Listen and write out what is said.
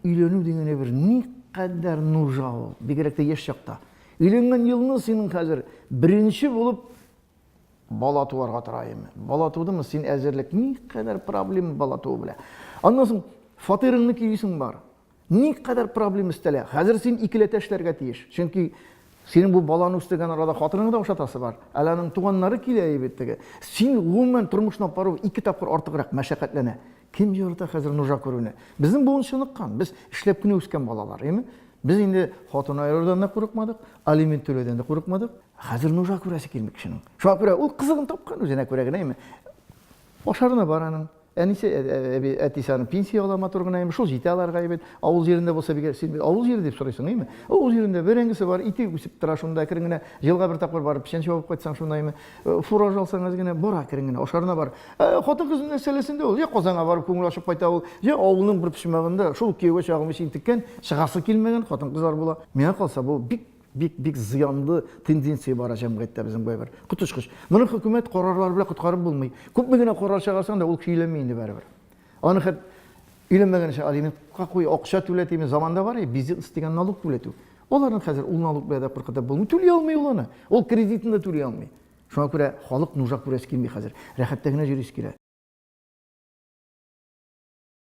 Өйләнү дигән әйбер никадәр нужа ул, бигрәк тә яшь чакта. Өйләнгән елны синең хәзер беренче булып бала туарга тора име. Бала тудымы, син әзерлек, никадәр проблема бала туу белән. Аннан соң фатирыңны көйлисең бар. Никадәр проблема өстәлә. Хәзер син икеләтә эшләргә тиеш. Чөнки синең бу баланы үстергән арада хатыныңны да ашатасы бар. Әле аның туганнары килә бит теге. Син гомумән тормышны алып бару ике тапкыр артыграк мәшәкатьләнә. Кем ярата хәзер нужа күрүне? Безнең буын чыныккан, без эшләп кенә үскән балалар, әйеме? Без инде хатын аерудан да курыкмадык, алимент түләүдән дә курыкмадык. Хәзер нужа күрәсе килми кешенең. Шуңа күрә ул кызыгын тапкан үзенә күрә генә, әйеме? Ашарына бар аның. Әнисе, әби, әтисе аның пенсия ала матур гына, әйеме? Шул җитә аларга әйбәт. Авыл җирендә булса бигрәк, син авыл җире дип сорыйсың, әйеме? Авыл җирендә бәрәңгесе бар, ите үсеп тора шунда әкрен генә. Елга бер тапкыр барып печән чабып кайтсаң шунда, әйеме? Фураж алсаң әз генә, бар әкрен генә, ашарына бар. Ә хатын-кыз мәсьәләсендә ул я Казанга барып күңел ачып кайта ул, я авылның бер почмагында шул кияүгә чыга интеккән, чыгасы килмәгән хатын-кызлар була. Миңа калса, бу бик бик бик зыянлы тенденция бара җәмгыятьтә безнең бу әйбер. Коточкыч. Моны хөкүмәт карарлары белән коткарып булмый. Күпме генә карар чыгарсаң да, ул көйләнми инде барыбер. Аны хәт өйләнмәгән өчен алиментка куй, акча түләтиме, заманда бар бизнес дигән налог түләтү. Аларны хәзер ул налог белән дә куркытып булмый. Түли алмый ул аны. Ул кредитын да түли алмый. Шуңа күрә халык нужа күрәсе килми хәзер. Рәхәттә генә йөрисе килә.